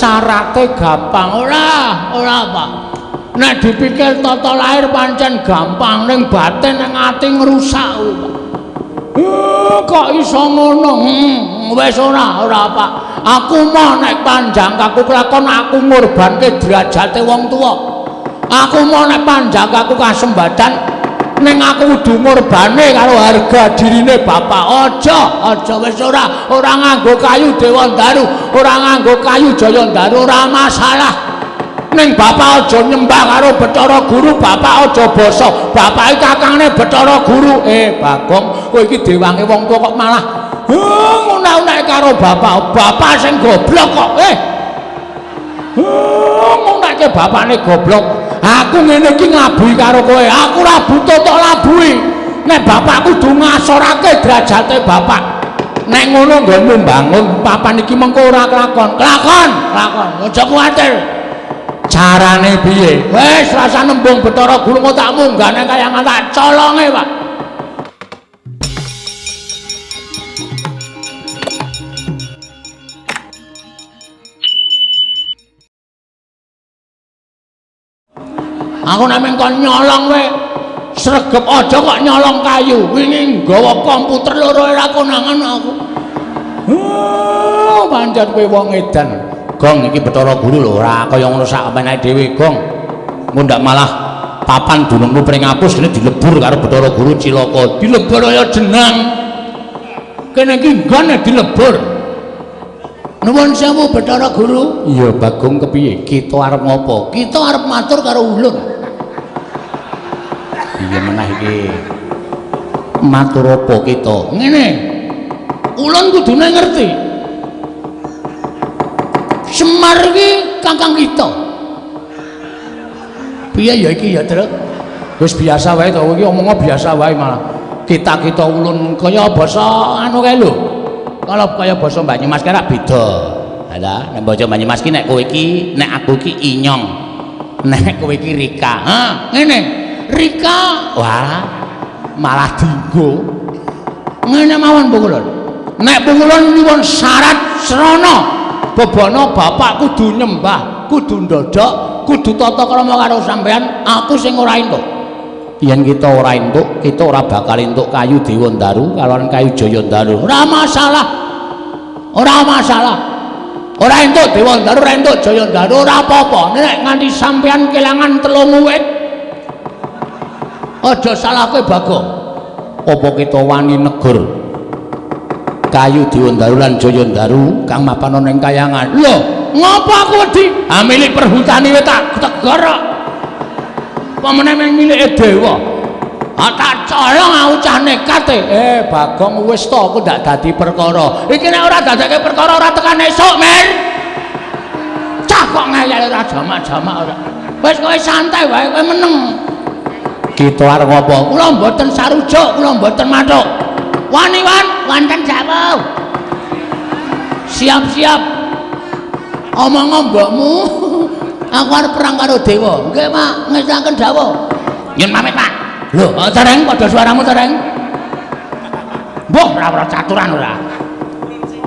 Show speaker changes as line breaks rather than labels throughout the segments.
Syarate gampang ora? Ora, Pak. Nek dipikir tata lahir pancen gampang, ning batin ning ati ngrusak kuwi, Pak. Kok iso ngono? Wis ora, ora, Pak. Aku mau nek panjang kaku kelakon aku ngorbanke derajate wong tuwa. Aku mau nek panjang kaku kasembadan ning aku kudu ngorbane karo harga dirine bapak. Aja, aja wis ora, ora nganggo kayu Dewandaru, ora nganggo kayu Jayandaru, ora masalah. Ning bapak aja nyembah karo Bathara Guru, bapak aja basa. Bapak iki kakangne Bathara Guru. Bagong, kowe iki dewange wong tuwa kok malah ngunak-unake karo bapak. Bapak sing goblok kok. Ngunake bapakne goblok. Aku ngene iki nglabuhi karo kowe. Aku ora butuh tok labuhi. Nek bapak kudu ngasorake derajate bapak. Nek ngono nggonmu mbangun papan iki mengko ora kelakon. Kelakon, kelakon. Aja kuwatir. Carane piye? Wis rasa nembung Bathara Guru kok tak munggahne kaya tak colonge, Pak. Aku nek mung kon nyolong wae sregep aja kok nyolong kayu. Wingi nggawa komputer loro ora konangan aku. Oh, pancen kowe wong edan. Gong iki Bathara Guru lho ora kaya ngono sak menake dhewe, Gong. Engko ndak malah papan dunungmu pring apus kene dilebur karo Bathara Guru cilaka. Dilebur kaya jenang. Kene iki nggone dilebur. Nuwun sewu Bathara Guru. Iya, Bagong kepiye? Kita arep ngopo? Kita arep matur karo ulun. Iya menah iki. Matur apa kita? Ngene. Ulun kudune ngerti. Semar iki kakang kita. Piye ya iki ya, Truk? Wis biasa wae to, iki omongnya biasa wae malah. Kita-kita ulun kaya basa anu kae lho. Kalau kaya basa Banyumas kae rak beda. Ha nek basa Banyumas ki nek kowe iki, nek aku iki inyong. Nek kowe iki Rika. Ha, ngene. Rika, wah malah dienggo. Ngene mawon Pukulun. Nek Pukulun nyuwun syarat srana bebana bapak kudu nyembah, kudu ndodhok, kudu tata krama karo sampean, aku sing ora entuk. Yen kita ora entuk, kita ora bakal entuk kayu Dewandaru kalawan kayu Jayandaru. Ora masalah. Ora masalah. Ora entuk Dewandaru, ora entuk Jayandaru, ora apa-apa. Nek nganti sampean kelangan 3 wit, aja salahke Bagong. Apa kita wani negur kayu Dewandaru lan Jayandaru kang mapan ana ing kayangan? Lho, ngopo aku wedi? Ah milik perhutani wae tak tegur kok. Apa meneh mung milike dewa? Ah tak colong aku cah nekat e. Bagong wis to aku ndak dadi perkara. Iki nek ora dadekke perkara ora tekan esuk, Mir. Cah kok ngeyel ora jamak-jamak ora. Wis kowe santai wae, kowe meneng. Kita arep ngopo? Kula mboten sarujuk, kula mboten mathuk. Wani wan, wonten jawab. Siap-siap. Omong mbokmu. Aku arep perang karo dewa. Nggih, Pak, ngesaken dawuh. Nyun pamit, Pak. Lho, tereng padha suaramu tereng. Mbah, ora caturan ora.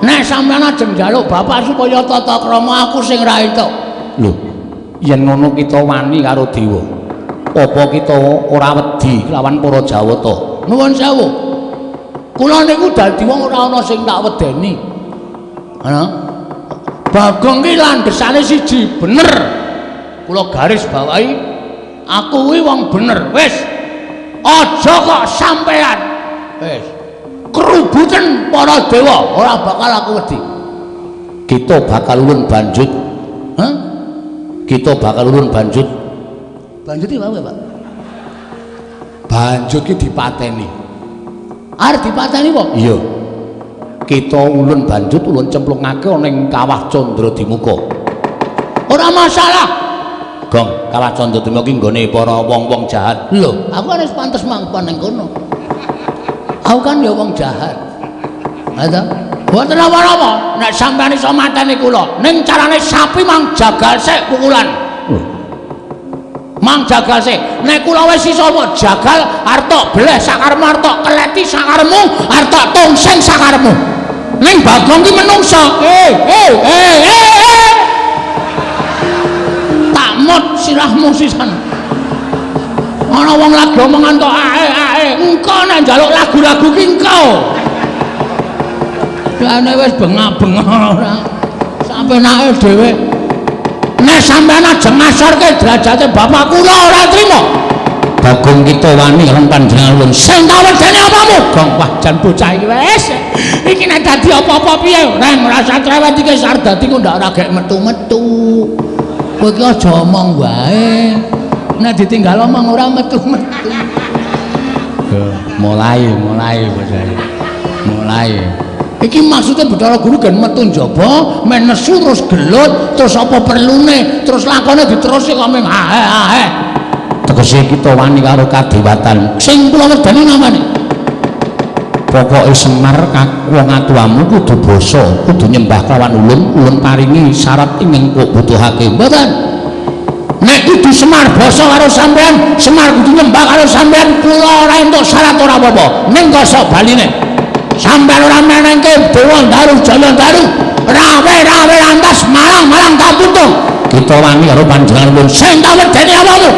Nek sampeyan ajeng njaluk bapak supaya tata krama aku sing ra entuk. Lho, yen ngono kita wani karo dewa. Apa kita ora wedi lawan para Jawata? Nuwun sewu. Kula niku dadi wong ora ana sing tak wedeni. Ha? Bagong ki landhesane siji, bener. Kula garis bawahi, aku kuwi wong bener. Wis. Aja kok sampean. Wis. Kerubuten para dewa, ora bakal aku wedi. Kita bakal ulun banjut. Hah? Kita bakal ulun banjut. Banjut iki apa, Pak? Banjut ki dipateni. Arep dipateni apa? Iya. Kita ulun banjut ulun cemplungake ana ing Kawah Candradimuka. Ora masalah. Gong, Kawah Candradimuka ki nggone para wong-wong jahat. Lho, aku kan wis pantes manggon ning kono. Aku kan ya wong jahat. Ha ta? Mboten napa-napa, nek sampeyan iso mateni kula, ning carane sapi mang jagal sik pukulan. Mang jagal sik. Nek kula wis iso mok jagal arep tok bleh sakarmu, arep tok keleti sakarmu, arep tok tongseng sakarmu. Ning Bagong ki menungsa. Eh. sirahmu sisan. Ana wong lagi omongan tok ae ae, engko nek njaluk lagu-lagu ki engko. Jane wis bengak-bengok ora. Sampenake dhewe. Nek sampean ajeng ngasorke derajate bapak kula ora trima. Bagong kita wani karo panjenengan ulun. Sing tak wedeni apamu? Gong wah jan bocah iki wis. Iki nek dadi apa-apa piye? Reng ora usah cerewet iki arep dadi kok ndak ora gek metu-metu. Kowe iki aja omong wae. Nek ditinggal omong ora metu-metu. Mulai bocah iki. Mulai. Iki maksudnya Bathara Guru gen metu njaba, men nesu terus gelut, terus apa perlune, terus lakone diterusi kok mung ae ae. Tegese kita wani karo kadewatan. Sing kula wedeni namane. Pokoke Semar wong atuwamu kudu basa, kudu nyembah kelawan ulun, ulun paringi syarat ingkang kok butuhake. Mboten. Nek kudu Semar basa karo sampean, Semar kudu nyembah karo sampean, kula ora entuk syarat ora apa-apa. Ning kosok baline. Sampean ora menengke Dewa Ndaru Jaya Ndaru, rawe-rawe lantas malang-malang kapuntung. Kita wani karo panjenengan ulun. Sing tak wedeni awakmu.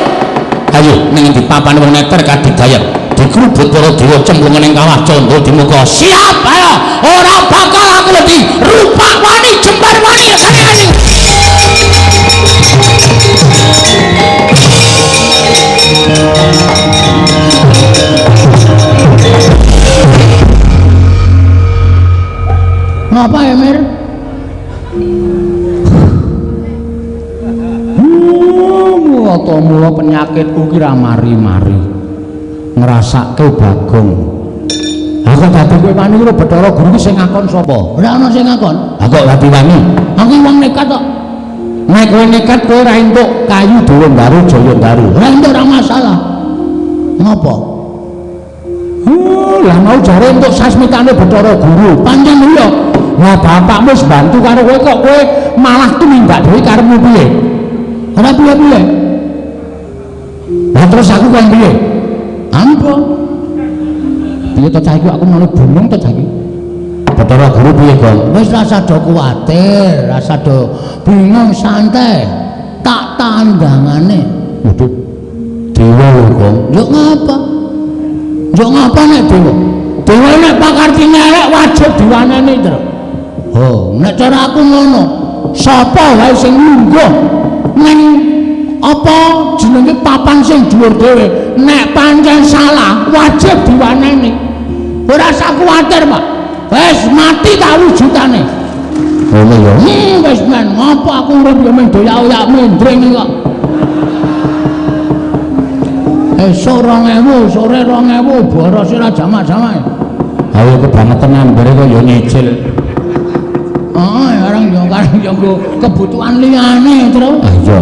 Ayo ning endi papan wong neter kadidayan. Dikrubut para dewa cemplung ning kawah candra dimuka. Siap ayo, ora bakal aku wedi. Rupak wani jembar wani rekane. Ngapa ya, Mir? Mula mula penyakitku ki ra mari-mari. Ngrasake Bagong. Aku dadi kowe wani karo Bathara Guru ki sing ngakon sapa? Ora ana sing ngakon. Ha kok dadi wani? Aku wong nekat kok. Nek kowe nekat kowe ora entuk kayu Dewa Ndaru Jaya Ndaru. Ora entuk ora masalah. Ngopo? Lah mau jare entuk sasmitane Bathara Guru. Pancen iya. Lah bapakmu wis bantu karo kowe kok kowe malah tumindak dhewe karepmu piye? Ora piye-piye. Lah terus aku kon piye? Ampun. Piye to cah iku aku malah bingung to cah iki. Bathara Guru piye, Gong? Wis rasa do kuwatir, rasa do bingung santai. Tak tandangane. Waduh. Dewa lho, Gong. Yo ngapa? Yo ngapa nek dewa? Dewa nek pakartine elek wajib diwaneni, Tru. Oh, nek cara aku ngono. Sapa wae sing lungguh ning apa jenenge papan sing dhuwur dhewe, nek pancen salah wajib diwaneni. Ora usah kuwatir, Pak. Wis mati tak wujudane. Ngono ya. Wis men, ngopo aku urip ya men doyak-oyak mendring kok. Esuk 2000, sore 2000, boros ora jamak-jamak. Ayo kebangetan ambere kok ya nyicil. Oh, orang yo kareng yo nggo kebutuhan liyane, Tru. Ah iya.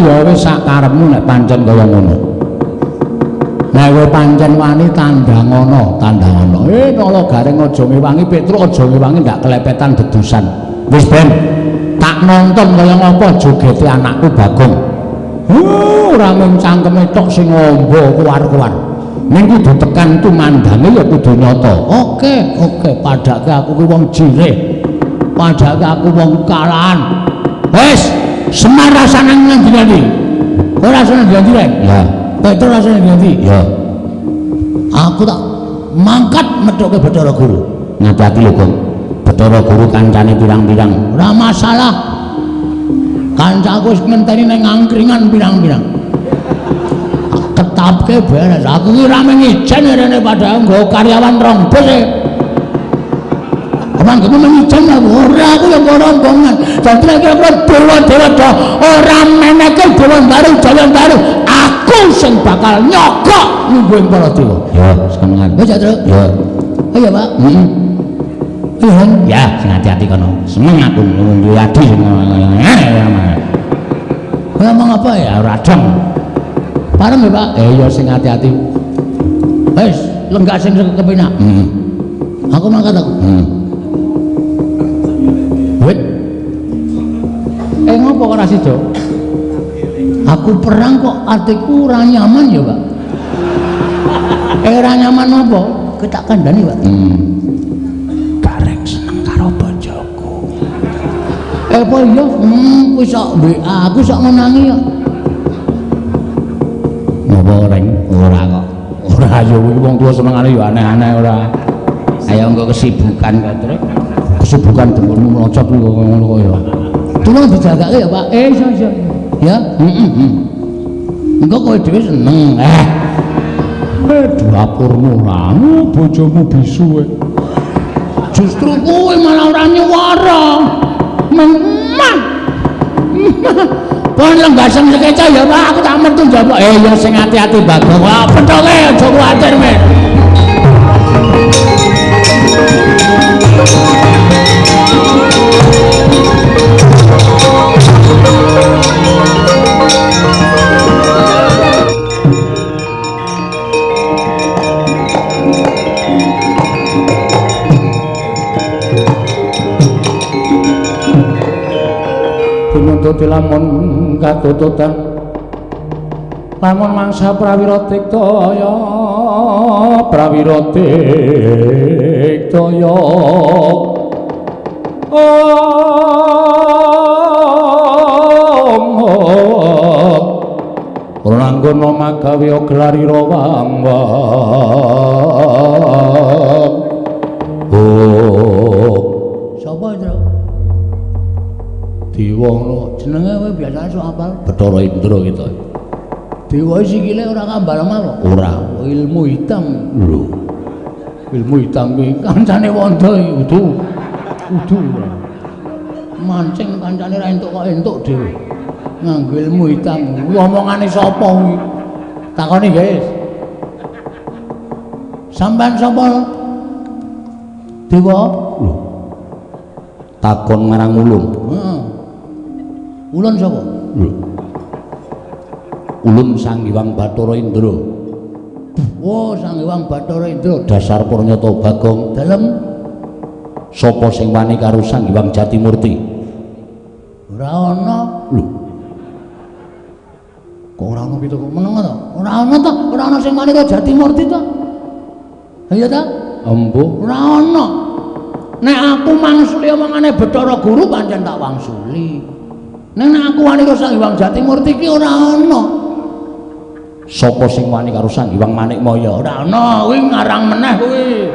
Ya wis sak karepmu nek pancen kaya ngono. Nek kowe pancen wani tandhangono, tandhangono. Nala Gareng aja ngewangi, Petruk aja ngewangi ndak kelepetan dedusan. Wis ben tak nonton kaya ngapa jogete anakku Bagong. Ora mung cangkeme tok sing ngombo kuwar-kuwar. Ning kudu tekan tumandange ya kudu nyata. Oke, oke, padake aku ki wong jirih. Padake aku wong kalahan. Wis, Semar rasane ngendi-endi? Ora rasane ngendi-endi, Reng? Ya. Petruk rasane ngendi? Ya. Aku tak mangkat methuke Bathara Guru. Ngati-ati lho, Gong. Bathara Guru kancane pirang-pirang. Ora masalah. Kancaku wis ngenteni ning angkringan pirang-pirang. Ketapke beres. Aku ki ora mengijen rene padahal nggo karyawan rong bus e. Apa nggo mengijen aku? Ora, aku yo nggo rombongan. Dadi nek kira-kira dewa-dewa do ora meneke Dewa Ndaru Jaya Ndaru, aku sing bakal nyogok lungguhing para dewa. Ya, senengan. Wis ya, Truk. Ya. Iya, Pak. Heeh. Iya. Ya, sing hati-hati kono. Seneng aku duwe adi sing ngomong apa ya? Ora dong. Pareng ya, Pak? Ya sing hati-hati. Wis, lenggah sing kepenak. Heeh. Aku mangkat aku. Heeh. Wit. Ngopo kok ora sida? Aku perang kok atiku ora nyaman ya, Pak. Ora nyaman apa? Kowe tak kandhani, Pak. Gareng seneng karo bojoku. Apa iya? Kuwi sok WA, aku sok menangi kok. Ngopo reng? Ora kok. Ora ya kuwi wong tuwa senengane ya aneh-aneh ora. Ayo engko kesibukan kok, Truk. Kesibukan dengkulmu mlocot kuwi kok ngono kok ya. Tulung dijagake ya, Pak. Iso iso. Ya, heeh. Engko kowe dhewe seneng. Dapurmu ora, bojomu bisu kowe. Justru kowe malah ora nyuwara. Memang. Pon lenggasem sekeca ya, Pak. Aku tak metu njaba. Ya sing ati-ati Bagong. Wah, pethoke aja kuwatir, men. Tununtut lamun katututan lamun mangsa prawira tiktaya prawira tiktaya om Prananggana magawe gelarira wang wang. Oh, sapa Indra? Dewa ngono jenenge kowe biasane sok apal Bathara Indra kita. Dewa sikile ora kambal lemah kok. Ora, ilmu hitam. Lho. Ilmu hitam kuwi kancane wanda iki udu. Udu. Mancing kancane ra entuk kok entuk dhewe. Nganggo ilmu hitam. Kuwi omongane sapa kuwi? Takoni, guys. Sampean sapa? Dewa. Lho. Takon marang ulun. Heeh. Ulun sapa? Lho. Ulun Sang Hyang Bathara Indra. Oh, Sang Hyang Bathara Indra. Dasar purnyata Bagong. Dalem sapa sing wani karo Sang Hyang Jatimurti? Ora ana. Lho. Kok ora ana pitu kok meneng to? Ora ana to, ora ana sing wani karo Jatimurti to. Ha iya ta? Embuh, ora ana. Nek aku mangsuli omongane Bathara Guru pancen tak wangsuli. Nek aku wani karo Sang Hyang Jatimurti ki ora ana. Sapa sing wani karo Sang Hyang Manikmaya? Ora ana, kuwi ngarang meneh kuwi.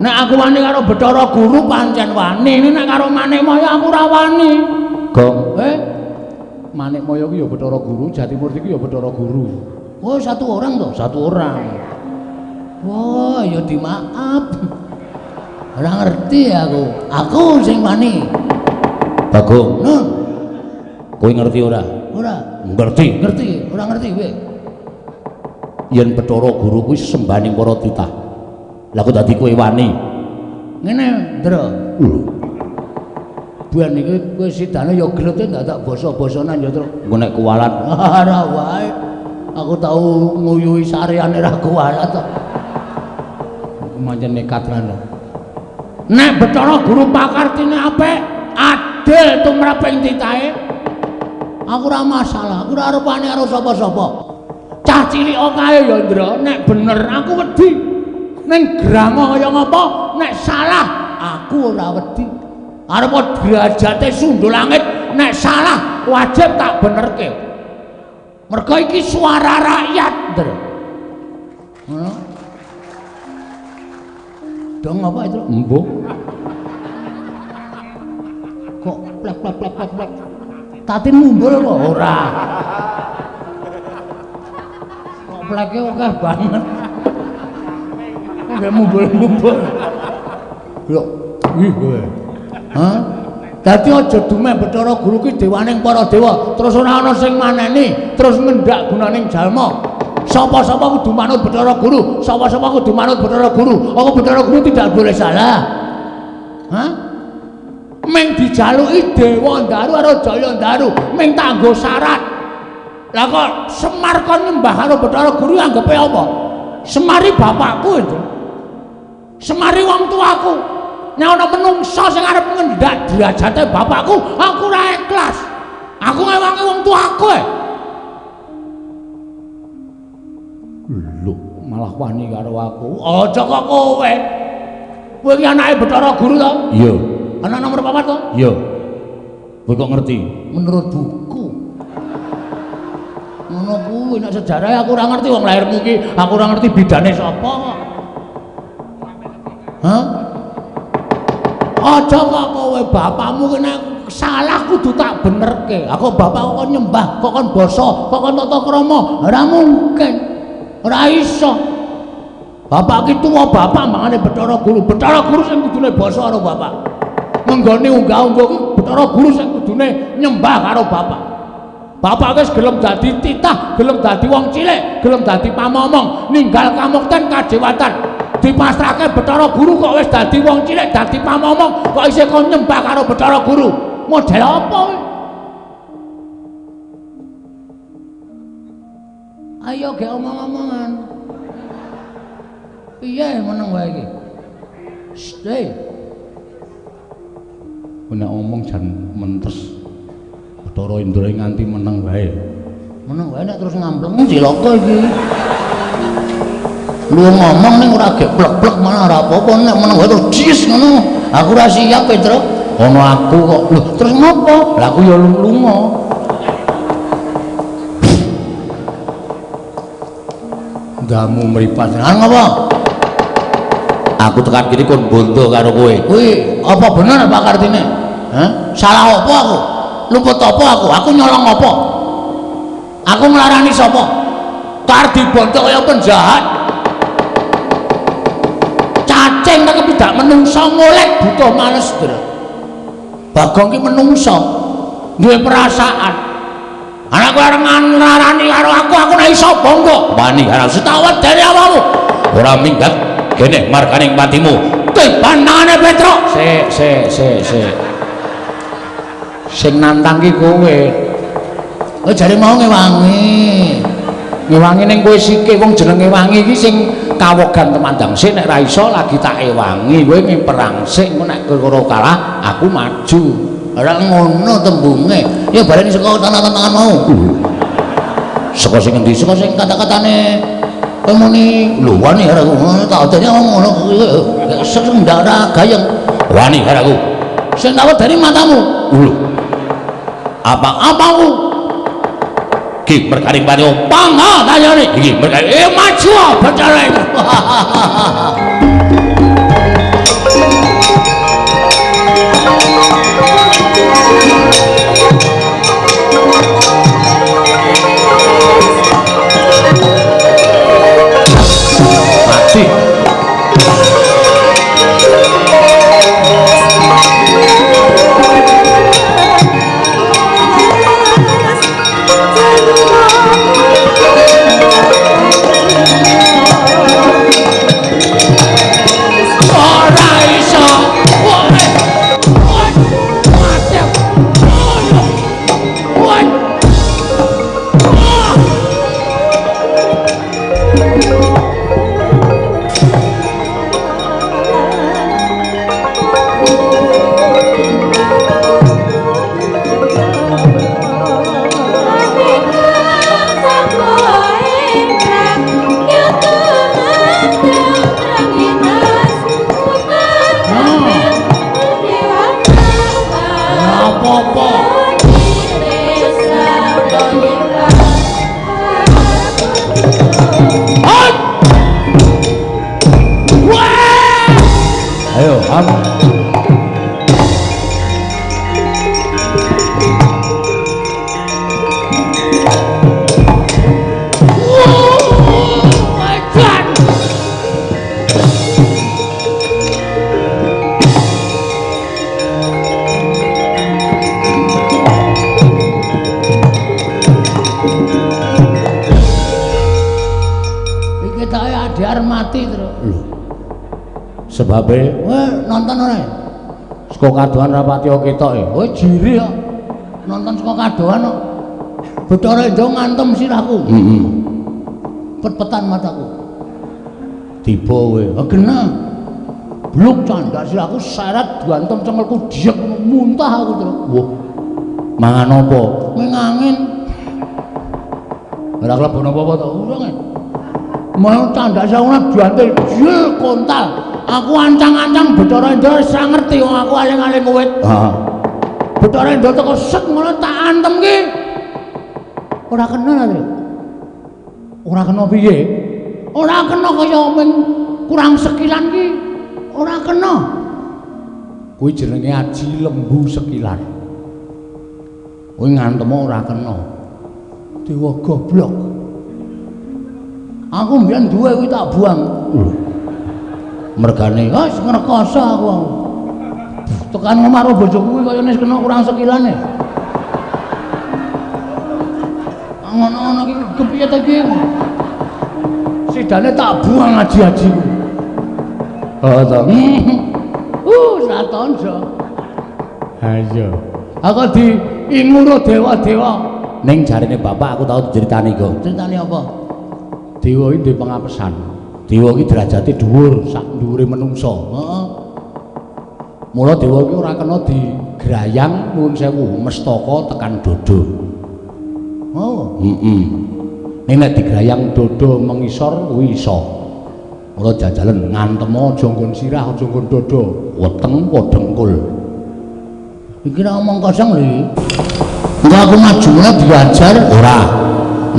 Nek aku wani karo Bathara Guru pancen wani, nek karo Manikmaya aku ora wani. Gong, Manikmaya kuwi ya Bathara Guru, Jatimurti kuwi ya Bathara Guru. Oh, satu orang toh? Satu orang. Wah, ya dimaaf. Ora ngerti aku. Aku sing wani. Bagong. Nun. Kowe ngerti ora? Ora. Ngerti. Ngerti, ora ngerti kowe. Yen Bathara Guru kuwi sembahaning para titah. Lah kok dadi kowe wani? Ngene, Ndra. Lho. Buan iki kowe sidane ya gelete ndak basa-basanan ya, Tru. Engko nek kuwalat ora wae. Aku tau nguyuhi sareane ra kuwalat to. Aku mancen nekat lan. Nek Bathara Guru pakartine apik, adil tumrap ing titahe. Aku ora masalah, aku ora arep wani karo sapa-sapa. Cah cilik kae ya, Ndra, nek bener aku wedi. Ning granga kaya ngapa, nek salah aku ora wedi. Arep derajate sundul langit, nek salah wajib tak benerke. Mergo iki suara rakyat, Ndra. Ngono. Dong apa itu? Embuh. Kok plek plek plek plek plek. Tatin mumbul apa? Ora. Kok pleke akeh banget. Kok gak mumbul-mumbul. Lho, ih kowe. Hah? Dadi aja dumeh Bathara Guru ki dewaning para dewa, terus ora ana sing maneni, terus ngendak gunaning jalma. Sapa-sapa kudu manut Bathara Guru, sapa-sapa kudu manut Bathara Guru. Apa Bathara Guru tidak boleh salah? Hah? Meng dijaluki Dewa Ndaru karo Jaya Ndaru, meng tanggo syarat. Lah kok Semar kon nyembah karo Bathara Guru anggepe apa? Semari bapakku itu. Semari wong tuaku. Nek ana menungsa sing arep ngendak derajate bapakku, aku ora ikhlas. Aku ngewangi wong tuaku. Lho, malah wani karo aku. Aja kok kowe. Kowe iki anake Bathara Guru to? Iya. Anak nomor 4 to? Iya. Kowe kok ngerti? Menurut buku. Ngono kuwi nek sejarah aku ora ngerti wong lahirmu iki, aku ora ngerti bidane sapa kok. Hah? Aja kok kowe bapakmu ki nek salah kudu tak benerke. Aku bapak kok nyembah, kok kon basa, kok kon tata krama, ora mungkin. Ora iso. Bapak ki tuwa bapak mangane Bathara Guru. Bathara Guru sing kudune basa karo bapak. Nggone unggah-ungguh ki Bathara Guru sing kudune nyembah karo bapak. Bapak wis gelem dadi titah, gelem dadi wong cilik, gelem dadi pamomong, ninggal kamukten kadewatan. Dipasrahke Bathara Guru kok wis dadi wong cilik, dadi pamomong, kok isih kon nyembah karo Bathara Guru. Model apa kowe? Ayo ge omong-omongan. Piye meneng wae iki? Stay. Nek omong jan mentes. Bathara Indra nganti meneng wae. Meneng wae nek terus ngampleng cilaka iki. Lu ngomong ning ora geplek-plek malah ora apa-apa nek meneng wae terus jis ngono. Aku ora siap, Petro. Ono aku kok. Lho, terus ngopo? Lah aku ya lunga. Ndamu mripat. Lah ngopo? Aku tekan kene kon bondo karo kowe. Kuwi apa bener Pak Kartine? Hah? Salah apa aku? Luput apa aku? Aku nyolong apa? Aku nglarani sapa? Kardi bondo kaya penjahat. Cacing nek tidak menungso ngolek butuh males, Dra. Bagong ki menungso, duwe perasaan. Anakku arep nglarani karo aku nek iso bangga. Wani karo setawet dari awakmu. Ora minggat kene marganing patimu. Tiban tangane Petruk. Sik, sik, sik, sik. Sing nantang ki kowe. Oh jare mau ngewangi. Ngewangi ning kowe sike wong jenenge wangi iki sing kawogan temandang sik nek ra iso lagi tak ewangi. Kowe ki perang sik engko nek karo kalah aku maju. Ora ngono tembunge. Ya baleni saka tangan-tangan mau. Saka sing endi? Saka sing kata-katane kowe muni lho wani karo aku. Tak odene ngono sing ndak ora gayeng. Wani karo aku. Sing tak wedeni matamu. Lho. Apa-apamu? Ki merkaring pati pangga tanyane. Iki merkaring maju Bathara. Mati. Ora iso. Ayo, iki tak adhar mati terus. Lho. Sebabe kowe nonton ora? Saka kadohan ra pati ketok e. Oh jiri kok. Nonton saka kadohan kok. Bathara Indra ngantem sirahku. Heeh. Pet-petan mataku. Tiba kowe. Oh genah. Bluk candak sirahku seret diantem cengelku diek muntah aku terus. Wah. Mangan apa? Ming angin. Ora klebon apa-apa to. Ora. Mau candak sirahku diantel jel kontal. Aku ancang-ancang Bathara Indra wis ora ngerti wong aku aling-aling wit. Heeh. Bathara Indra teko set ngono tak antem ki. Ora kena ta, Tru? Ora kena piye? Ora kena kaya ming kurang sekilan ki. Ora kena. Kuwi jenenge aji lembu sekilan. Kuwi ngantem ora kena. Dewa goblok. Aku mbiyen duwe kuwi tak buang. Mergane wis ngrekoso aku. Tekan omah karo bojoku kuwi kaya wis kena kurang sekilane. Ngono-ngono iki kepiye ta iki? Sidane tak buang aji-ajiku. Oh to. Satonjo. Ha iya. Aku diinguro dewa-dewa. Ning jarene bapak aku tau diceritani kok. Critane apa? Dewa iki duwe pangapesan. Dewa iki derajate dhuwur sak dhuwure menungsa. Heeh. Mula dewa iki ora kena digrayang nuwun sewu mestaka tekan dodo. Oh, heeh. Ning nek digrayang dodo mengisor kuwi iso. Mula jajalen ngantem aja nggon sirah, aja nggon dodo, weteng apa dengkul. Iki ora omong kosong lho iki. Engko aku maju ngono diajar ora.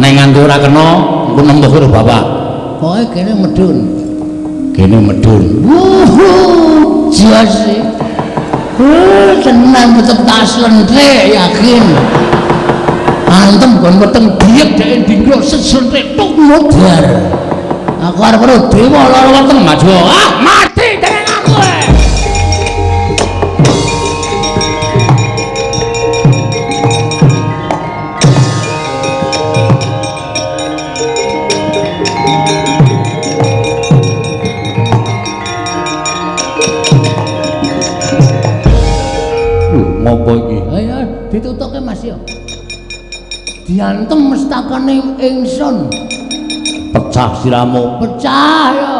Nek nganti ora kena, engko nempuh karo bapak. Pokoke kene medhun. Kene medhun. Wuhu, jas. Tenan tetep tak slentrek yakin. Antem gon weteng biek dhek dingkluk seslentrek tuk modar. Aku arep karo dewa lara weteng maju. Ah, mati dening aku. Ngopo iki? Ayo ditutuke Mas ya. Diantem mestakane ingsun. Pecah siramu, pecah ya.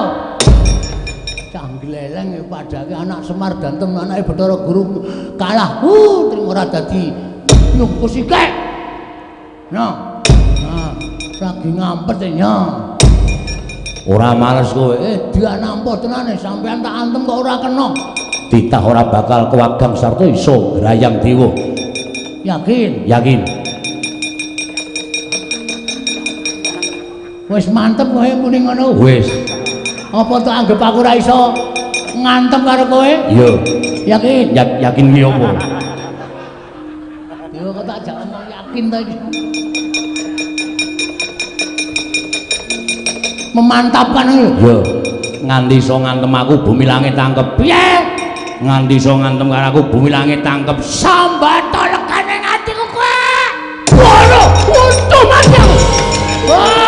Cah gleleng padake anak Semar dantem anake Bathara Guru kalah. Trimo ora dadi nyungkus iki. Nah. Nah, lagi ngampet ya. Ora males kowe. Dia nampa tenane sampean tak antem kok ora kena. Titah ora bakal kewagang sarta iso grayang dewa. Yakin? Yakin. Wis mantep kowe muni ngono. Wis. Apa tak anggap aku ora iso ngantem karo kowe? Iya. Yakin? Yakin ki apa? Dewa kok tak jak omong yakin ta iki. Memantapkan lho. Iya. Nganti iso ngantem aku bumi langit tangkep. Piye? Nganti iso ngantem karo aku bumi langit tangkep. Sambata lekane atiku kowe. Waduh, untung mati aku. Wah.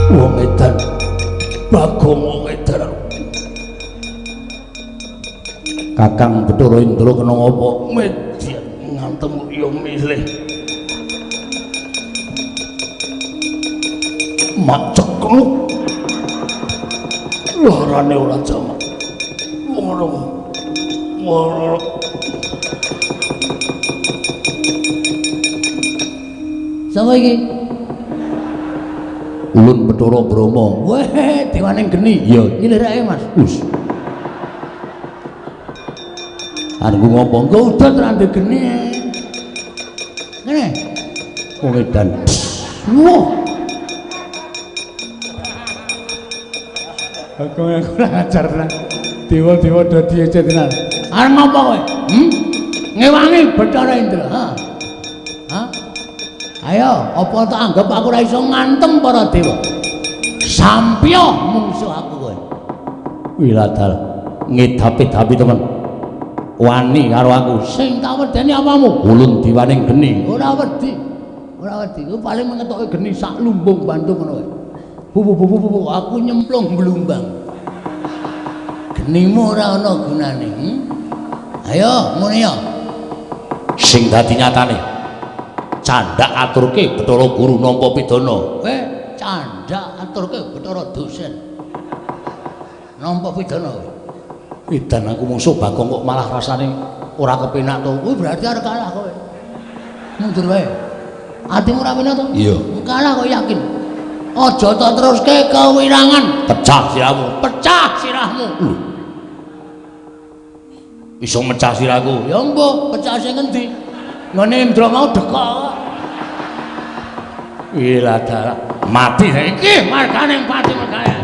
Wong edan, Bagong wong edan. Kakang Bathara Indra kena ngopo? Median ngantem ya milih. Mak cekluk. Larane ora jamak. Ngono. Ngono. Sapa iki? Ulun Bathara Brahma. Weh, dewane geni. Iya, nyilirake Mas. Us. Arep ngopo? Engko udan ra ndek geni. Ngene. Wong edan. Wah.
Aku kurang ajar tenan. Dewa-dewa do diece tenan.
Arep ngopo kowe? Ngewangi Bathara Indra. Ha. Ha? Ayo, apa tak anggap aku ora iso ngantem para dewa? Sampyo mungsuh aku kowe. Wiladal ngedapi-dapi temen. Wani karo aku. Sing tak wedeni apamu? Ulun diwaning geni. Ora wedi. Ora wedi. Ku paling mengetoke geni sak lumbung Bandung ngono kowe. Bu bu bu bu aku nyemplung blumbang. Genimu ora ana gunane. Ayo muni ya. Sing dadi nyatane. Candhak aturke Bathara Guru nampa pidana. Candhak aturke Bathara dosen. Nampa pidana kowe. Edan aku mungsuh Bagong kok malah rasane ora kepenak to. Kuwi berarti arep kalah kowe. Mundur wae. Atimu ora penak to? Iya. Kalah kok yakin. Aja tak teruske kewirangan. Pecah sirahmu. Pecah sirahmu. Lho. Iso mecah sirahku. Ya mbuh, pecah sing ngendi? Ngene Indra mau dekok. Wila dalah. Mati saiki margane pati mergane.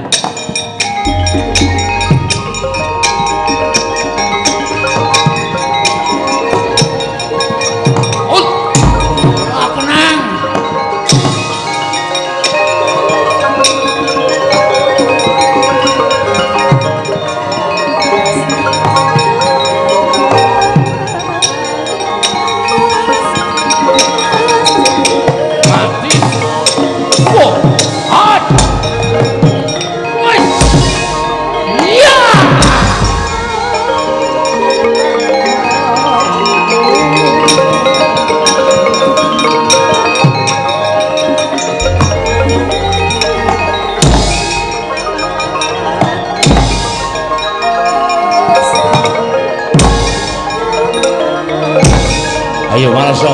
Ayo maleso.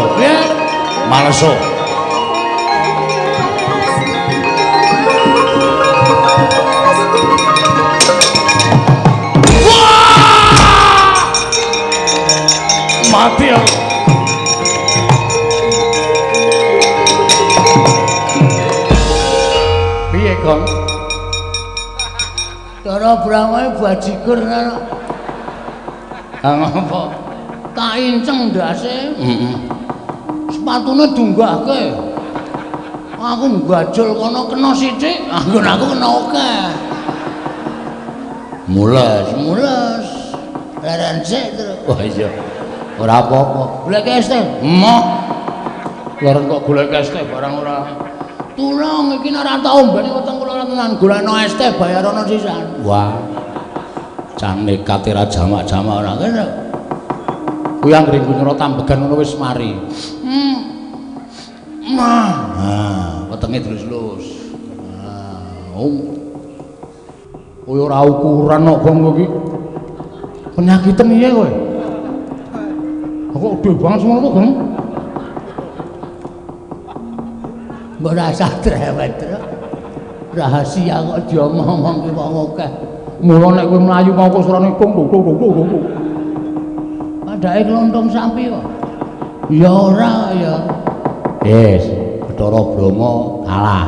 Maleso. Wah! Mati aku.
Piye, Gong?
Cara Brahma bajigur ngono. Ha ngopo? Tak inceng ndase. Heeh. Sepatune dunggahke. Aku nggajul kono kena sithik, anggon aku kena akeh. Mules, mules. Leren sik, Truk. Wah iya. Ora apa-apa. Golek es teh. Emoh. Leren kok golek es teh barang ora. Tulung iki nek ora tau ombene weteng kula tenan golekno es teh bayarono sisan. Wah. Cah nekat ora jamak-jamak ora kene. Kuwi anggere nyerot ambegan ngono wis mari. Mah. Nah, wetenge terus-lus. Nah, oh. Kowe ora ukuran kok Gong kowe iki. Penyakiten piye kowe? Kok gede banget semono to, Gong? Mbok rasah drewet, Truk. Rahasia kok diomong-omongke wong akeh.
Mula nek kowe mlayu mau kok surane tung tung tung tung tung.
Padake klontong sapi kok. Ya ora ya. Wis, Bathara Brahma kalah.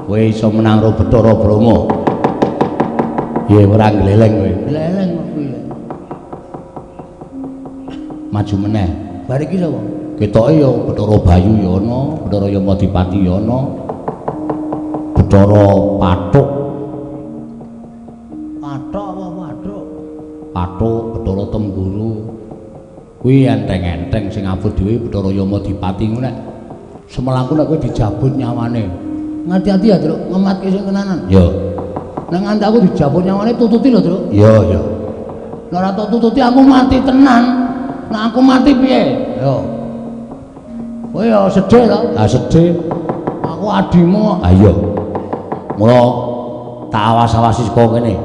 Kowe iso menang karo Bathara Brahma. Piye ora gleleng kowe? Gleleng kok piye? Maju meneh. Bar iki sapa? Ketoke ya Bathara Bayu ya ana, Bathara Yamadipati ya ana. Bathara Pathuk. Pathuk apa Pathuk? Pathuk Bathara Temburu. Kuwi enteng-enteng sing abot dhewe Bathara Yamadipati ngono nek semelangku nek kowe dijabut nyawane. Ngati-ati ya, Truk, ngematke sing tenanan. Ya. Nek nganti aku dijabut nyawane tututi lho, Truk. Ya, ya. Nek ora tok tututi aku mati tenan. Nek aku mati piye? Ya. Kowe ya sedih to? Ha sedih. Aku adimu. Ha iya. Mula tak awas-awasi saka kene.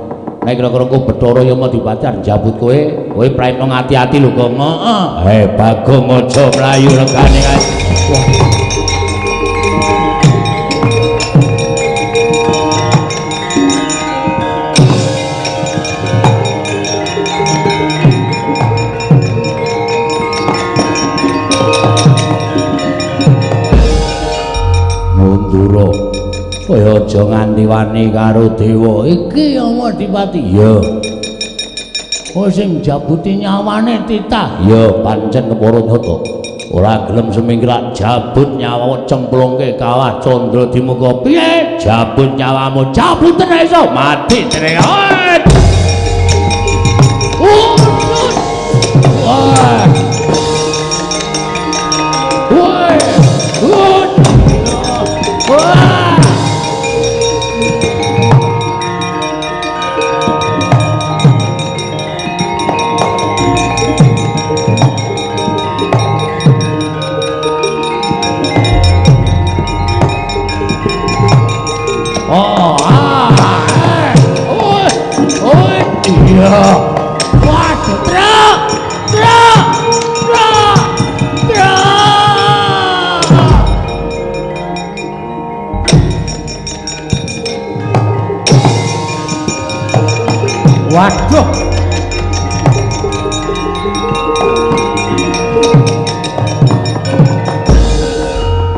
Nek kira-kira engko Bathara Yamadipati arep njabut kowe, kowe praipno ngati-ati lho, Gong. Heeh. He Bagong aja mlayu regane kae. Wah. Mundura. Kowe aja nganti wani karo dewa iki Yamadipati. Iya. Kowe sing njabuti nyawane titah. Iya, pancen kepara nyata. Ora gelem semingkrak jabut nyawa cemplungke kawah Candra Dimuka. Piye? Jabut nyawamu, jabuten iso mati jenenge. Wah. Wah. Wah.
Waduh.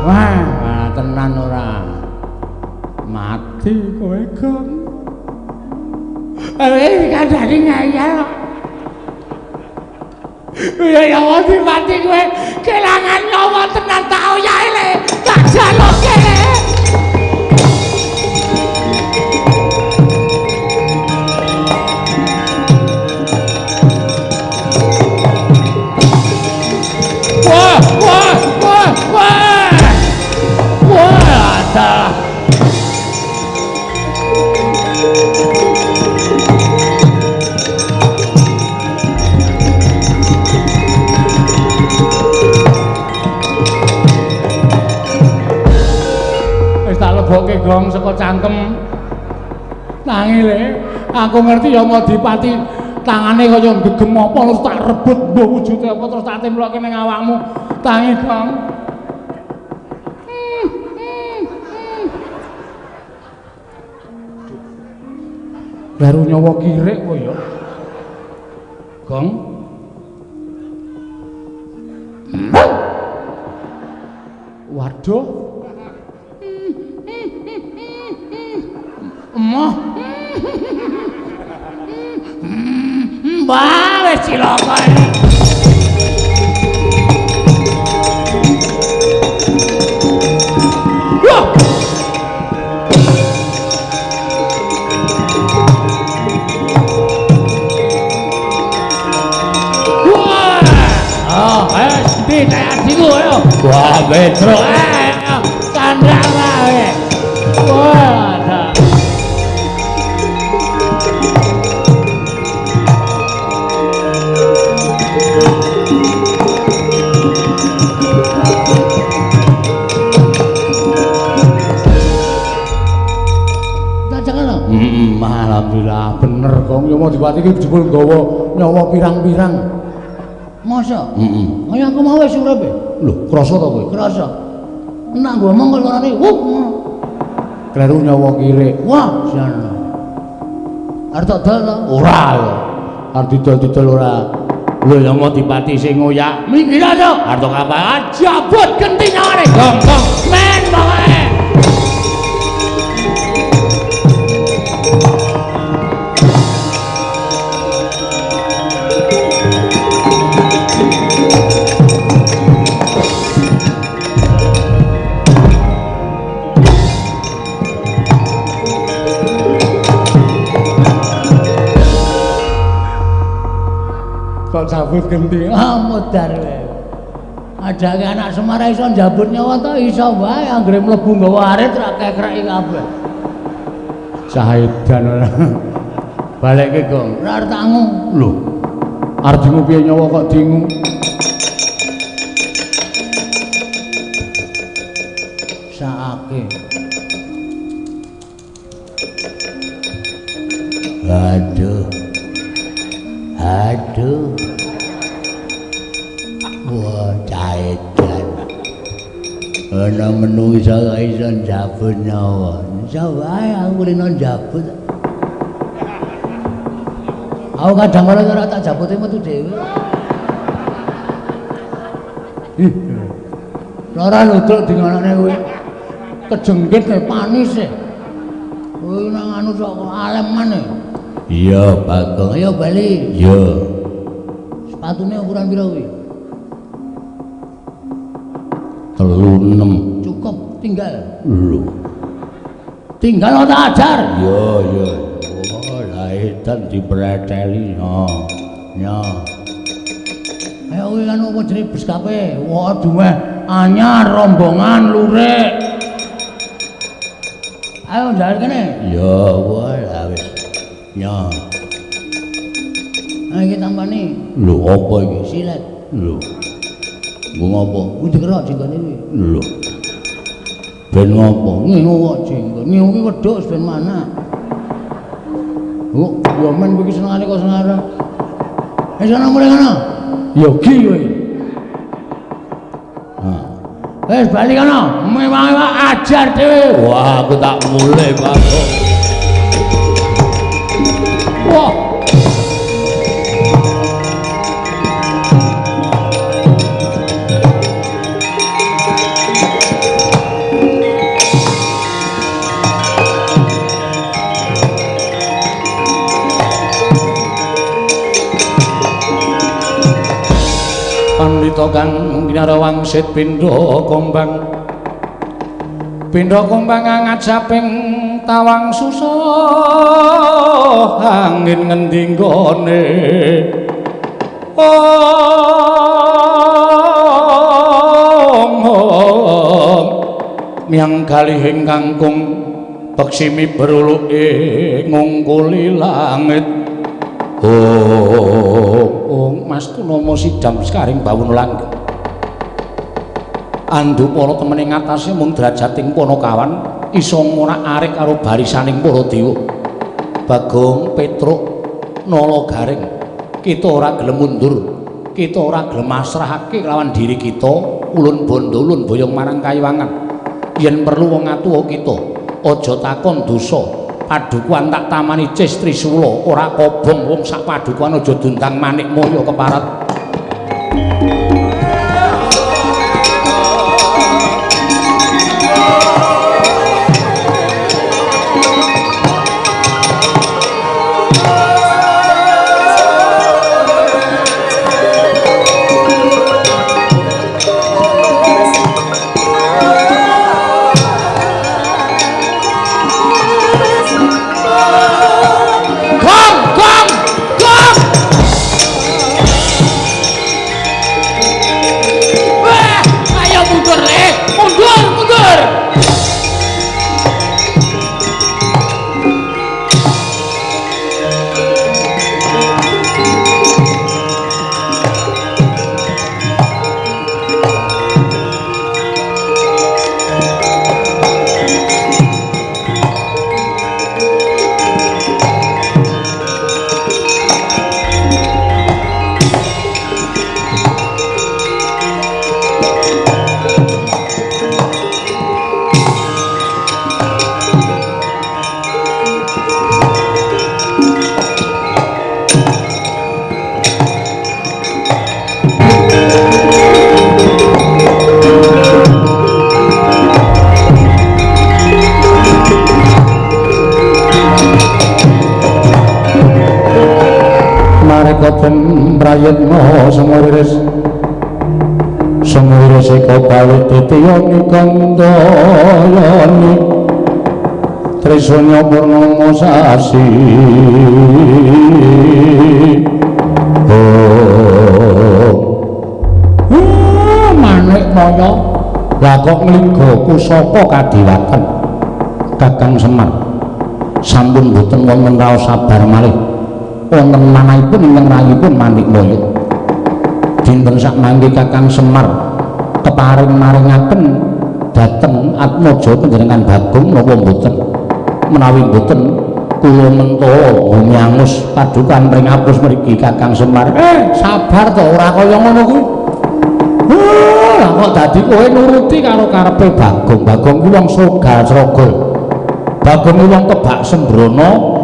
Wah, tenan ora.
Mati kowe, Gong. Eh, kandhane ngeyel. Ya ya mati kowe kelangan nyawa tenan tak oyahe le. Tak jaloke le. Wah, wah, wah, wah. Wah, ada. Wis tak lebokke gong saka cangkem. Tangi le, aku ngerti ya Madipati tangane kaya gegem apa terus tak rebut mbuh wujude apa terus tak temploke ning awakmu. Tangi gong. Baru nyawa kirik kowe ya. Gong. Waduh.
Emoh. Wah, wis cilaka. Wah. Wah. Oh, ayo ndi adikku ayo. Wah, Petro. Ayo, candra wae. Wah, ada.
Alhamdulillah bener Gong, ya Madipati iki jebul nggawa nyawa pirang-pirang.
Masa?
Heeh.
Kaya aku mau wis urip e.
Lho, krasa to kowe?
Krasa. Nek ngomong kok suarane wuh.
Kleru nyawa kirik.
Wah, jan. Arep tak dol to?
Ora lho. Arep didol-didol ora. Lho ya Madipati sing ngoyak.
Minggir to.
Arep kapal
jabut genti nyawane.
Gong, gong.
Men pokoke.
Kok cabut genti?
Ah, modar kowe. Adake anak Semar iso njabut nyawa to iso wae anggere mlebu nggawa arit ra kekreki kabeh.
Saedan ora. Balekke, Gong.
Ora arep tak ngu.
Lho. Arep dingu piye nyawa kok dingu?
Saake. Aduh. Aduh. Wah, caedan. Ana menungsa kok iso njabut nyawa. Iso wae aku rene njabut. Aku kadang kala ora tak jabuti metu dhewe.
Ih.
Ora ludruk dingonone kowe. Kejengkit e panis e. Kowe nang anu sok alem maneh.
Iya, Bagong.
Ayo bali.
Iya.
Sepatune ukuran pira kuwi?
36.
Cukup tinggal.
Lho.
Tinggal ora ajar.
Iya, iya. Oh, lah edan dipreteli. Ha.
Ya. Ayo kuwi kan apa jenenge bus kape? Wah, dumeh anyar rombongan lurik. Ayo ndar kene.
Ya, wah lah wis.
Ya. Nah, iki tampane.
Lho, apa iki?
Silet.
Lho. Nggo ngopo?
Kuwi dikerok jenggone kuwi.
Lho. Ben ngopo?
Ngingu kok jenggot. Ngingu ki wedhus ben mana. Oh, ya men kowe iki senengane kok senengane. Wis ana mulih ngono.
Ya ki kowe. Ha.
Wis bali kono. Mewah-mewah ajar dhewe.
Wah, aku tak mulih, Pak.
Wah.
Pamirta kang kinara wangsit pindha kombang. Pindha kombang ngajaping tawang susah angin ngendi nggone. Om miyang galihing kangkung beksimi beruluke ngungkuli langit. Oh, Mas Tunomo sidam sekaring bawun langgeng. Andupara temen ing atase mung drajating Panakawan iso ngorak-arik karo barisaning para dewa. Bagong, Petruk, Nala Garing, kita ora gelem mundur, kita ora gelem masrahake lawan diri kita, ulun bondo ulun boyong marang kayiwangan. Yen perlu wong atuwa kita, aja takon dosa. Padukuhan tak tamani Cis Trisula ora kobong wong sak padukuhan aja dundang manik moyo keparat. Prayitna sumuriris sumuriris eka balik titiyani kandayani Trisunya purnama sasi. Oh, manik maya lah kok ngliga pusaka kadiwaten Kakang Semar sampun boten wonten raos sabar malih wonten manahipun ingkang rayipun Manikmaya. Dinten sakmangke Kakang Semar keparing maringaken dhateng Atmaja panjenengan Bagong napa mboten? Menawi mboten kula mentala bumi angus padukan pringapus mriki Kakang Semar. Sabar to ora kaya ngono kuwi. Lah kok dadi kowe nuruti karo karepe Bagong. Bagong kuwi wong srogal srogol. Bagong kuwi wong kebak sembrono.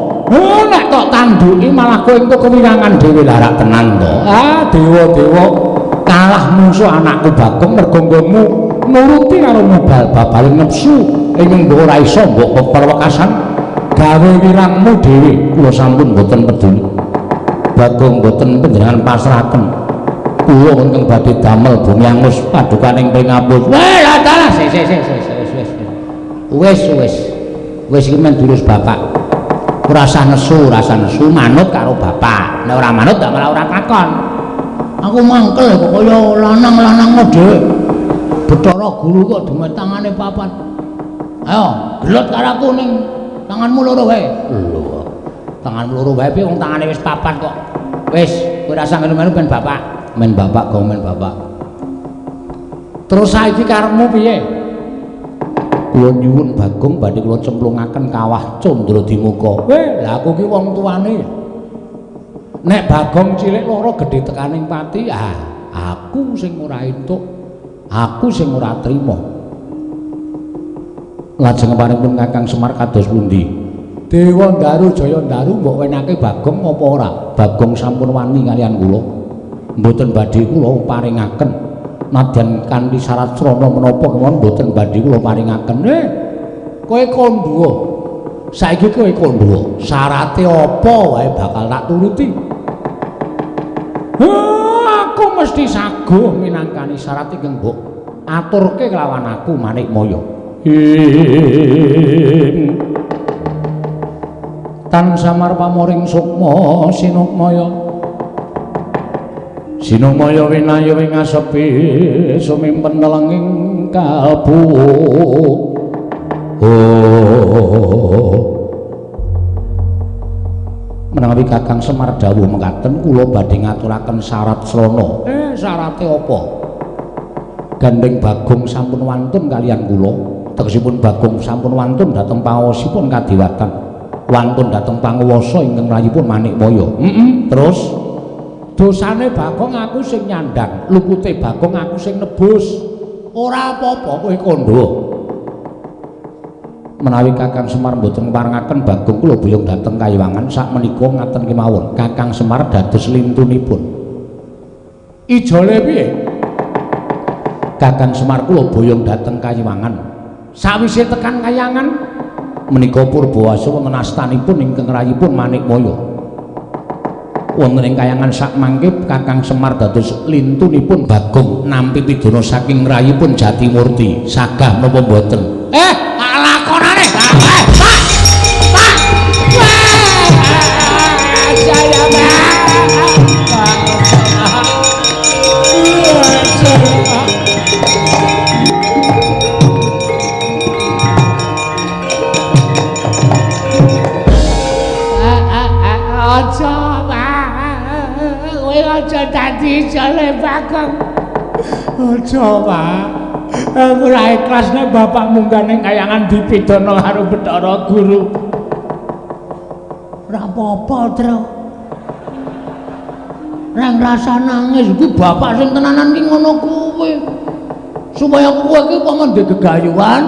Nek kok tanduki malah kowe engko kewirangan dhewe lah rak tenan to. Ah, dewa-dewa kalah musuh anakku Bagong mergo nggonmu nuruti karo mobal babaling nepsu ing mbok ora iso mbok peperwekasan gawe wirangmu dhewe. Kula sampun mboten peduli. Bagong mboten panjenengan pasrahaken. Kula ingkang badhe damel bumi angus padukaning pringapus. Weh, lah dalah sik sik sik wis wis. Wis wis. Wis iki men durus bapak. Ora usah nesu, ora usah nesu, manut karo bapak. Nek ora manut gak malah ora takon.
Aku mangkel kok kaya lanang-lanang dhewe. Bathara guru kok dume tangane papat. Ayo, gelut karo aku ning tanganmu loro wae. Lho. Tanganmu loro wae piye wong tangane wis papat kok. Wis, kowe ora usah melu-melu ben bapak.
Men bapak gong men bapak. Terus saiki karepmu piye? Kula nyuwun Bagong badhe kula cemplungaken kawah Candradimuka. Weh, lah aku ki wong tuane. Nek Bagong cilik loro gedhe tekaning pati, ah, aku sing ora entuk. Aku sing ora trima. Lajeng paringipun Kakang Semar kados pundi? Dewa Ndaru Jaya Ndaru mbok wenake Bagong apa ora? Bagong sampun wani kaliyan kula. Mboten badhe kula paringaken. Nadyan kanthi syarat srana menapa kemawon mboten badhe kula paringaken. Kowe kandha. Saiki kowe kandha. Syarate apa wae bakal tak turuti. Aku mesti mesti saguh minangkani syarat ingkang mbok aturke kelawan aku Manikmaya. Tan samar pamoring sukma sinukmaya. Sinukmaya winaya ing asepi sumimpen telenging kalbu. Oh. Menawi Kakang Semar dawuh mekaten kula badhe ngaturaken syarat srana. Syarate apa? Gandeng Bagong sampun wantun kaliyan kula. Tegesipun Bagong sampun wantun dhateng paosipun kadewatan. Wantun dhateng panguwasa ingkang rayipun Manikmaya. Terus dosane Bagong aku sing nyandhang, lupute Bagong aku sing nebus. Ora apa-apa kowe kandha. Menawi Kakang Semar mboten ngparengaken Bagong kula boyong dhateng Kayiwangan sakmenika ngaten kemawon. Kakang Semar dados lintunipun. Ijole piye? Kakang Semar kula boyong dhateng Kayiwangan. Sawise tekan Kayangan menika Purbawasa wonten astanipun ingkang rayipun Manikmaya. Wonten ing Kayangan sakmangke Kakang Semar dados lintunipun Bagong nampi pidana saking rayipun Jatimurti. Sagah napa mboten? Lakonane. Pak. Pak. Saya Pak. Aja, Pak. Kowe aja dadi jale Bagong. Aja, Pak. Aku ora ikhlas nek bapak munggah ning kayangan dipidana karo Bathara Guru.
Ora apa-apa, Tru. Reng rasa nangis iki bapak sing tenanan ki ngono kuwi. Supaya kowe iki umpama ndek gegayuhan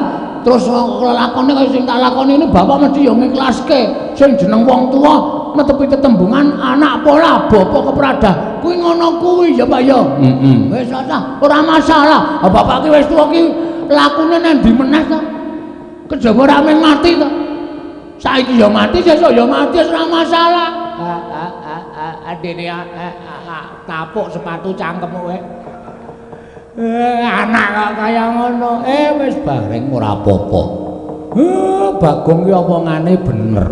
terus lelakone kaya sing tak lakoni ini bapak mesti ya ngiklaske. Sing jeneng wong tuwa netepi tetembungan anak pola bapak kepradah. Kuwi ngono kuwi ya Pak ya. Wis ora masalah. Bapak ki wis tuwa ki lakune nang ndi meneh to. Kejaba ora mung mati to. Saiki ya mati, sesuk ya mati, wis ora masalah. Adene tapuk sepatu cangkem kowe. Anak kok kaya ngono. Wis bareng ora apa-apa. Bagong ki omongane bener.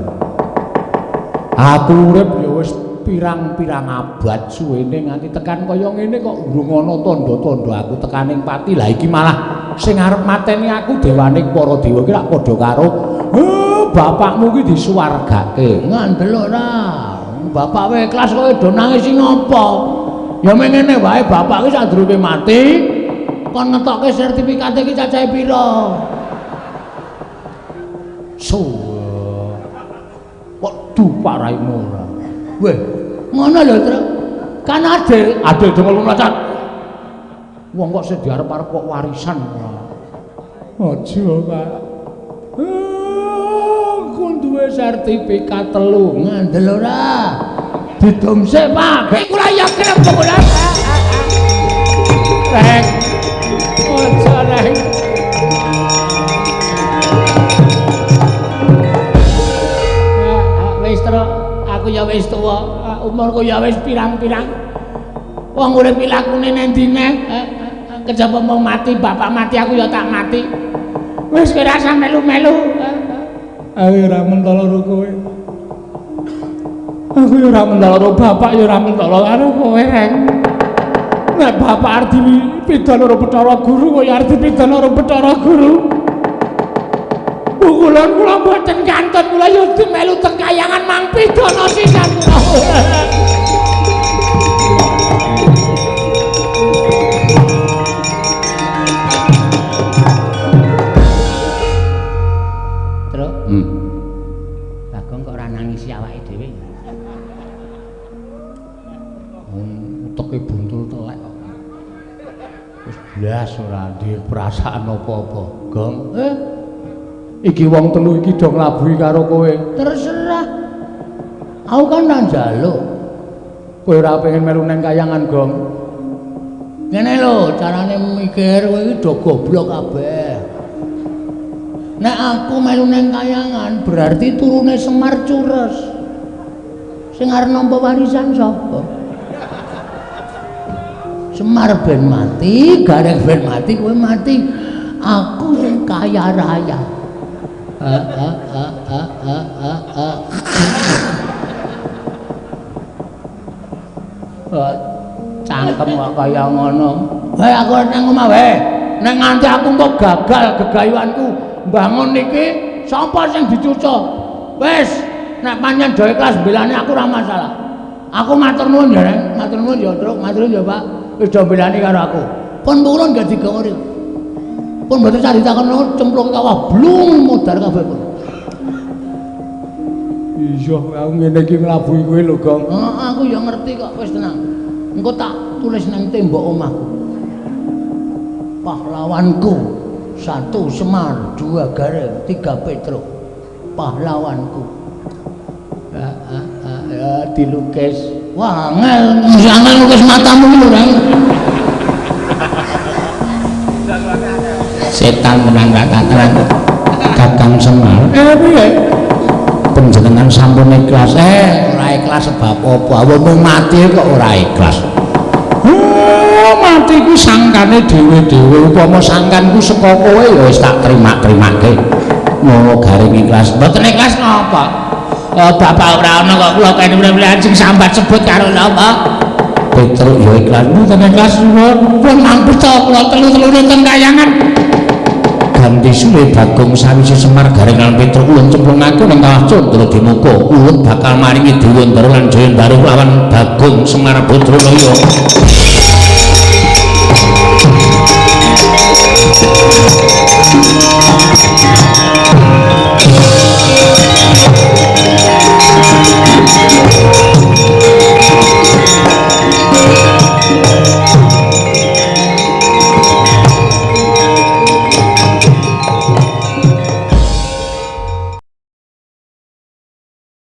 Aku urip ya wis pirang-pirang abad suwene nganti tekan kaya ngene kok urung ana tandha-tandha aku tekaning pati. Lah iki malah sing arep mateni aku dewane para dewa iki lak padha karo bapakmu ki disuwargake.
Ngandel ora. Bapak wae ikhlas kowe do nangis sing apa? Ya mengene wae bapak ki sadurunge mati kon ngetokke sertifikate iki cacahe pira?
So kok dupak raimu ora.
Weh, ngono lho, Tru. Kan adil,
adil dongol mlacat. Wong kok sing diarep-arep kok warisan ora. Aja, Pak. Aku duwe sertifikat 3.
Ngandel ora? Didum sik, Pak. Iku ora yakin apa ora.
Rek. Aja, Rek.
Wis, Tru. Aku ya wis tuwa, umurku ya wis pirang-pirang. Wong urip iki lakune nang ndi neh? Kejaba mau mati, bapak mati aku ya tak mati. Wis kowe ora usah melu-melu.
Aku ora mentolo karo kowe. Aku ya ora mentolo karo bapak ya ora mentolo karo kowe, Reng. Nek bapak arep dipidana karo Bathara Guru, kowe arep dipidana karo Bathara Guru.
Pukulan kula mboten kantun, kula ya melu teng kayangan mang pidana sisan kula. Truk. Bagong kok ora nangisi awake dhewe.
Uteke buntul telek kok. Wis blas ora duwe perasaan apa-apa, Gong. Iki wong telu iki do nglabuhi karo kowe.
Terserah. Aku kan ora njaluk.
Kowe ora pengen melu nang kayangan, Gong.
Ngene lho, carane mikir kowe iki do goblok kabeh. Nek aku melu nang kayangan berarti turune Semar cures. Sing arep nampa warisan sapa? Semar ben mati, Gareng ben mati, kowe mati. Aku sing kaya raya. Cangkem kok kaya ngono. Wae aku nang omah wae. Nek nganti aku engko gagal gegayuhanku mbangun iki, sapa sing dicuca? Wis, nek pancen do ikhlas mbelani aku ora masalah. Aku matur nuwun ya, Reng. Matur nuwun ya, Truk. Matur nuwun ya, Pak. Wis do mbelani karo aku. Pun purun gak digawe. Pun mboten sah ditakon cemplung kawah blung modar kabeh pun.
Iya, aku ngene iki nglabuhi kowe lho, Gong.
Heeh, aku ya ngerti kok, wis tenang. Engko tak tulis nang tembok omahku. Pahlawanku 1 Semar, 2 Gareng, 3 Petruk. Pahlawanku. Ya dilukis. Wah, angel, angel lukis matamu lho, Reng.
Setan menang tenan. Kakang Semar. Piye? Panjenengan sampun ikhlas.
Ora ikhlas sebab apa? Wong mati kok ora ikhlas.
Oh, mati ku sangkane dhewe-dhewe. Upama sangkanku saka kowe ya wis tak terima-terimake. Ngono garing ikhlas.
Mboten ikhlas napa? Bapak ora ana kok kula kene mrene sing sambat sebut karo napa?
Petruk ya ikhlas. Mboten ikhlas
pun mampus to kula telu-telune teng kayangan.
Ganti suwe Bagong sawise Semar Gareng lan Petruk ulun cemplung aku ning kawah Candra Dimuka. Ulun bakal maringi Dewandara lan Jayandaru lawan Bagong Semar Badralaya.